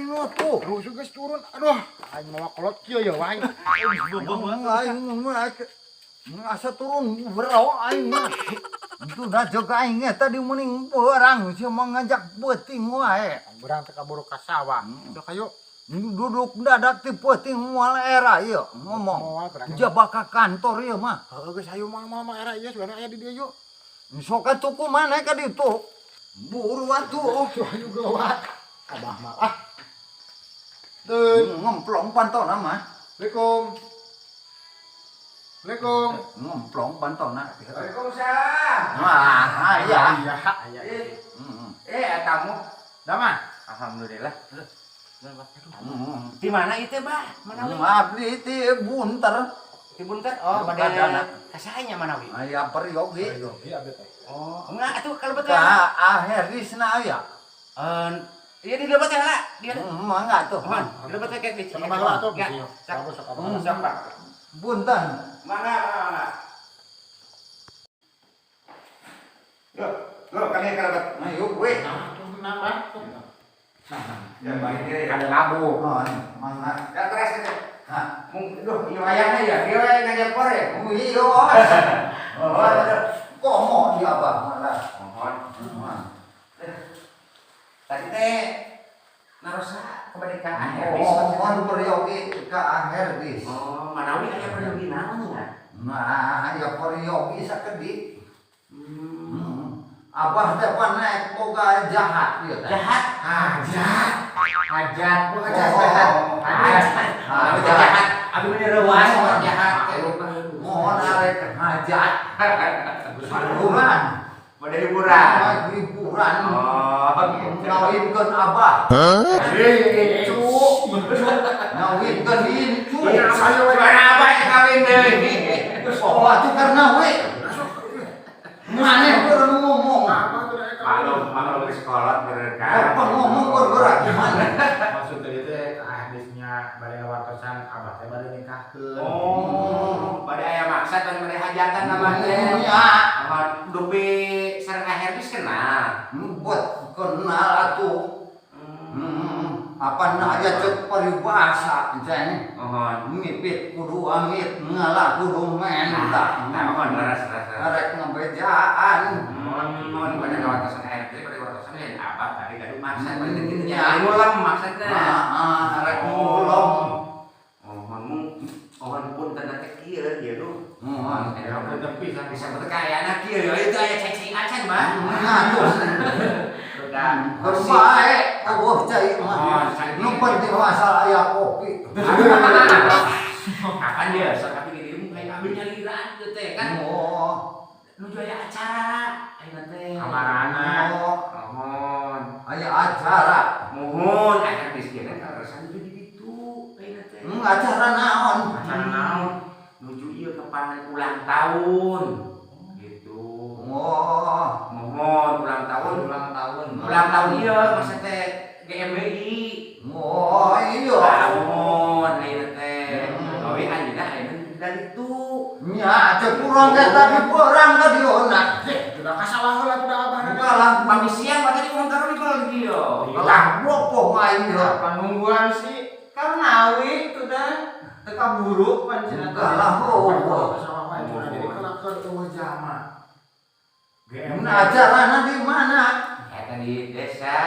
Aing tuh. Terus geus turun. Aduh, aing mawa kolot kieu ya wae. Aing mah asa turun bero aing mah. Itu dah jaga aing tadi mending berang sia mah ngajak peuting wae. Berang teh kaburu ka sawah. Sok ayo. Duduk dadak ti peuting moal era ieu ngomong. Moal berang. Jaba ka kantor ieu mah. Heeh geus ayo mah mah mah era ieu sugana aya di dieu yuk. Sok atuh kumaha ka ditu. Buru atuh. Ayo gawat. Abah mah ah. Teu. Ngemplong pantona mah. Assalamualaikum. Assalamualaikum. Ngemplong pantona. Waalaikumsalam. Wah, iya. Iya, iya. Eh, tamu. Dama. Alhamdulillah. Di mana itu, Bah? Manawi? Abdi ti Bunter. Di Bunter. Oh, bade Kadana. kasahanya Manawi. Aya peryogi. Iya abdi teh. Oh, enggak atuh kalau betul. Ka Aherisna aya. Eh, iya di lebet ya lah. Dia. Mangga tuh. Mohon, di lebet kayak di. Sok abah lah atuh. Enggak. Sok sok abah. Sok, Pak. Punten. Mangga, mangga. Loh, loh, kalian kalau Ayo we. Nah, tuh kenapa? Ya, baik ya. Ada labu. Oh, mangga. Ya terus ini. Hah. Mung, duh, iya wayangnya ya, dia wayang ngajak ya. Iya. Oh, komo dia abah malah. Mohon. Tadi teh narosa kemerdekaan Herdis. Mohon peryogi ka Herdis. Oh, Manawi aya peryogi naon nya? Nah, aya peryogi sakedik. Abah teh pan naik boga jahat ieu teh. Jahat. Hajat. Hajat. Bukan Oh, jahat. Hajat. Manawi teh jahat. Abi bener reuas jahat. Mohon arek hajat. Hiburan. Bade hiburan. Hiburan. Oh, gitu. Ngawinkeun abah. Incu. Ngawinkeun incu. Suara abah yang kawin deui. Oh, atuh karena we. Maneh keur ngomong. Maklum, maklum ke sekolah bener kan. Kapan ngomong bergerak gimana? Maksud tadi teh ka Herdisnya bade ngawartosan abah teh bade nikahkeun. Oh, bade aya maksad dan bade hajatan abah teh. Ya, Abah dupi sareng Herdis kenal. buat kenal atuh. Apa aya cek paribasa jeng. Mohon. Ngipit kudu angit, ngalah kudu menta. Nah, mohon leres leres. Arek ngebejaan. Mohon mohon pada kawasan air tadi pada kawasan lain abah tadi gaduh maksa pada gitu Ya. nya ngulam maksudna. Heeh, arek ngulom. Mohon mung mohon punten teh kieu ieu duh. Mohon. Ya tepi bisa betul kayana kieu ya itu aya cacing acan mah. Nah, tuh. Sudah. Bae, eueuh cai mah. Nu penting masalah aya kopi. Kapan dia sok tapi di dieu kayak abdi nyaliran teh kan. Oh. Nuju aya acara ayeuna teh. Kamarana. Oh, Mohon. aya acara. Mohon akan miskin kan kaleresan nuju di ditu ayeuna teh. Acara naon? Acara naon? Nuju ieu kapan ulang tahun gitu. Oh, Mohon ulang tahun, Ulang tahun. ulang tahun ieu maksud teh GMBI. Oh iya. Mohon ayeuna teh. Gawe anjeunna ayeuna dari itu. Nya cek urang teh tadi perang ka dieu na. Sudah kasawah heula tuh dah abah. Kalah Pami siang mah tadi ulang tahun di kalau dieu. kalah bopoh aing ieu. Apa nungguan sih? Karena awi itu dah teka buruk pan cenah teh. Kalah oh. Kasawah wae cenah jadi kelakeun eueuh jalma. GM. Nah, acarana di mana? Eta di desa.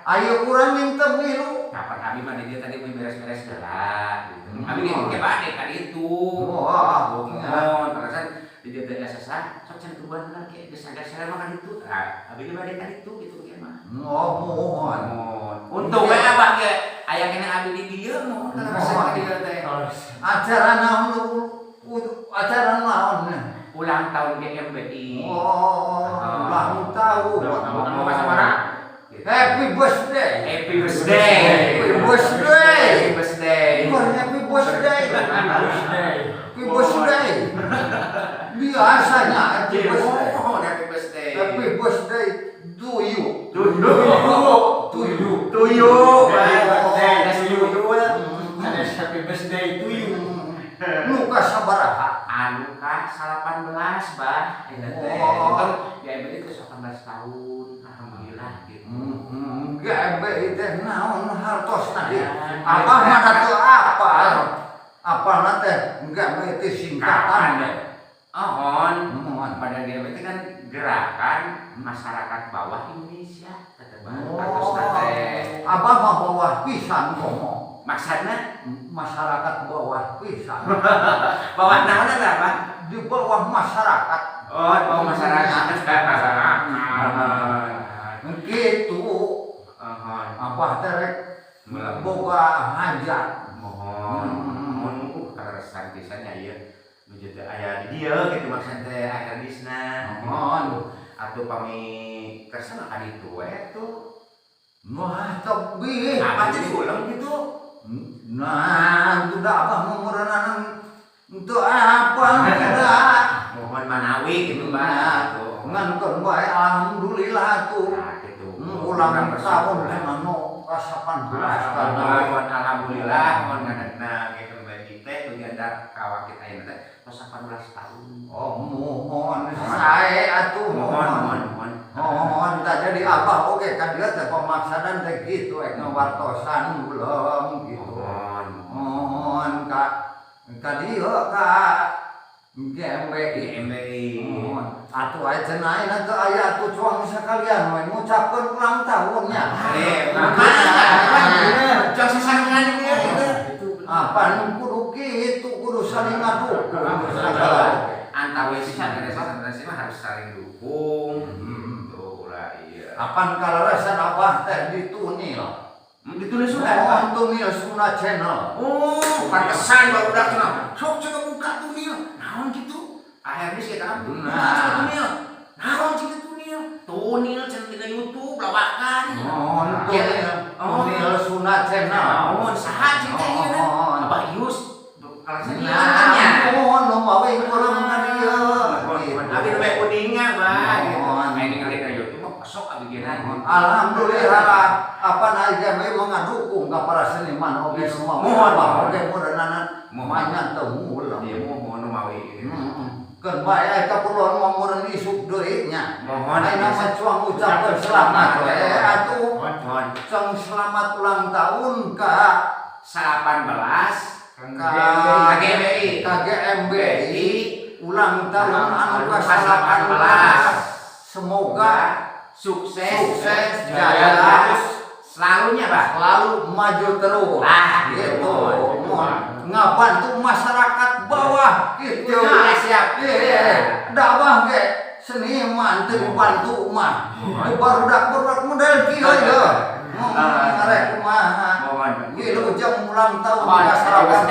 Ayo urang minta milu. Kapan abi mah di dieu tadi mau beres-beres heula gitu. Abi ge ke bade ka ditu. Oh, Mohon, perasaan di dieu teh asa sok can tuban lah ke geus sagar mah ka ditu. Ah, abi ge bade ka ditu gitu ge mah. Oh, mohon. Mohon. Untung we abah ge aya kena abi di dieu mohon kaleresan ka dieu teh. Acara naon acara naon? Ulang tahun GMBI. Oh, ulang tahun. Ulang tahun anu sabaraha? Gitu. Happy birthday. Happy birthday. Happy birthday. Happy birthday. Happy birthday. Happy birthday. Biasanya happy birthday. Oh, happy birthday. Happy birthday to you. To you. To you. To you. Happy birthday That's to you. you. Sanes happy birthday to you. Nu ka sabaraha? Anu ka 18 bah. Eta teh. Oh. Itu GMBI itu 18 tahun. Alhamdulillah gitu. GMBI teh naon hartosna? Abah mah teu apa. Apa teh enggak itu singkatan. Ohon. Mohon. Pada GMBI itu kan Gerakan Masyarakat Bawah Indonesia kata Bang. Oh. Atos teh. Abah mah bawah pisan komo. Maksudna Masyarakat bawah pisan. Bawah naon eta, Pak? Di bawah masyarakat. Oh, di bawah masyarakat. Gitu. Ohon. Abah teh rek Melem. Boga hajat. Mohon, mohon kaleresan pisan nya ieu. Nuju teu aya di dieu gitu maksudna teh Herdisna. Mohon. Atuh pami kersa mah ka ditu we tuh. Wah, tebih. Apa jadi ulang gitu? Nah, itu dah abah memerenanan untuk apa tidak? Mohon manawi gitu, Mbak. Nah, Tuh. Ngan bae alhamdulillah tuh. Nah, gitu. Ulang tahun anu ka-18 karena Mohon alhamdulillah mohon ngadegna gitu Mbak teh nu diantar ka wakit ayeuna teh tos 18 tahun. Oh, mohon sae atuh. Mohon, mohon, mohon. Mohon tak jadi abah oke kan dia teh pemaksadan teh gitu ek ngawartosan belum gitu. Mohon. Mohon ka ka dieu ka GMBI. GMBI. Mohon atuh aya cenah ayeuna teu aya atuh cuang sakalian we ngucapkeun ulang tahunnya. Eh, nah, jangan sasarengan ieu gitu. Apa nu kudu kitu kudu saling ngadukung segala. Antawis generasi mah harus saling dukung. Tuh ulah iya. Apan kaleresan abah teh ditunil. Ditulis sudah. Oh, Tunil Sunda Channel. Oh, pantesan baru udah kenal. Sok coba buka tunil. Naon gitu? Akhirnya sih kan. Nah. Nah, tunil. Naon sih tunil? Tunil channel dina YouTube lawakan. Oh, Tunil. Oh. Tunil Sunda Channel. Naon saha sih teh ieu? Oh. Abah Yus. Alasan ieu Nah, mohon nu mawe kurang ka dieu. Abi nu bae kuninga, Bah. Mohon. Main ningali dina YouTube mah sok abi ge. Alhamdulillah apa naik ge mengadukung ka para seniman oge semua. Mohon. Oge mureunana Mohon. banyak teu ngulang. Iya, mohon nu mawi. Keun bae aya kaperluan mah meureun isuk deui nya. Mohon. Ayeuna mah cuang ucapkeun selamat we atuh. Mohon. Cang selamat ulang tahun ka 18 KGMBI. KGMBI ulang tahun anu ka-18. Semoga sukses, sukses, jaya, terus selalunya, Pak. Selalu maju terus. Ah, gitu. gitu. Mohon ngabantu masyarakat bawah gitu. Ya, siap. Iya, dakwah ge seniman teu dibantu mah. Barudak-barudak model kieu ye. Ngarek kumaha. Mohon. Wilujeng ulang tahun Mohon. ka-18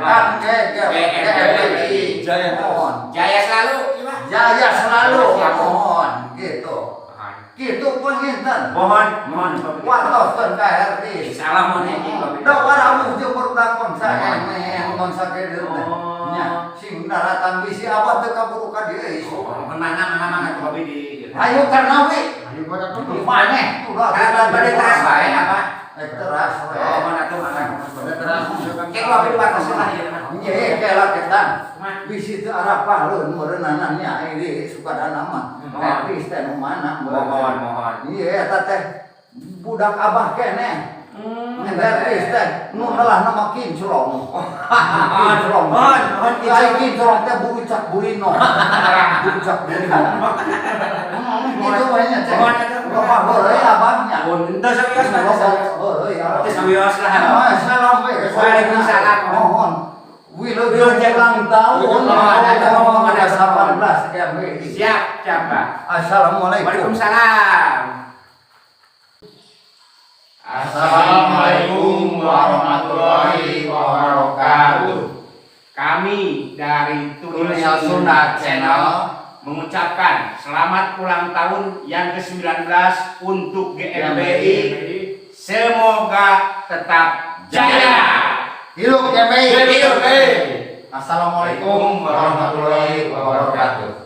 kan GMBI. Jaya terus. Mohon. Jaya selalu, Pak. Jaya selalu. Siap. Mohon gitu. Gitu panginten. Mohon, mohon. Wartoskeun ka Herdis. Insyaallah mohon haji, Pak. Da warawuh jeung barudak bangsa emen bangsa kieu teh. Oh. Nya sing daratan bisi abah teu kaburu ka dieu isuk. Oh, mana mana mana tuh Babe di. Ayo karnawi. Ayo buat apa tuh? Maneh tuh Karena pada teras bae apa? Eh teras we. Oh, mana tuh mana. Pada teras Kayak kalau di batas lah ya. Nye kela ketan. Bisi teu arapah leun meureunana nya ini sukadana mah. Mohon. Herdis teh nu mana Mohon, mohon. Iya eta teh budak abah keneh. Herdis teh nu helah nama kinclong. Kinclong. Mohon, mohon Ai kinclong teh burucak burino. Burucak burino. Gitu we nya teh. Mohon, atuh. Loba heureuy abahnya. Henteu sawios Pak. Loba heureuy abah. Teu sawios lah. Ah, salam we. Waalaikumsalam. Mohon. Wilujeng ulang tahun. Mohon, mohon. Ada 18 GMBI. Siap, siap, Pak. Assalamualaikum. Waalaikumsalam. Assalamualaikum warahmatullahi wabarakatuh. Kami dari Tunil Tunil Sunda Channel mengucapkan selamat ulang tahun yang ke-19 untuk GMBI. Semoga tetap jaya. Hidup GMBI. Hidup. Assalamualaikum warahmatullahi wabarakatuh.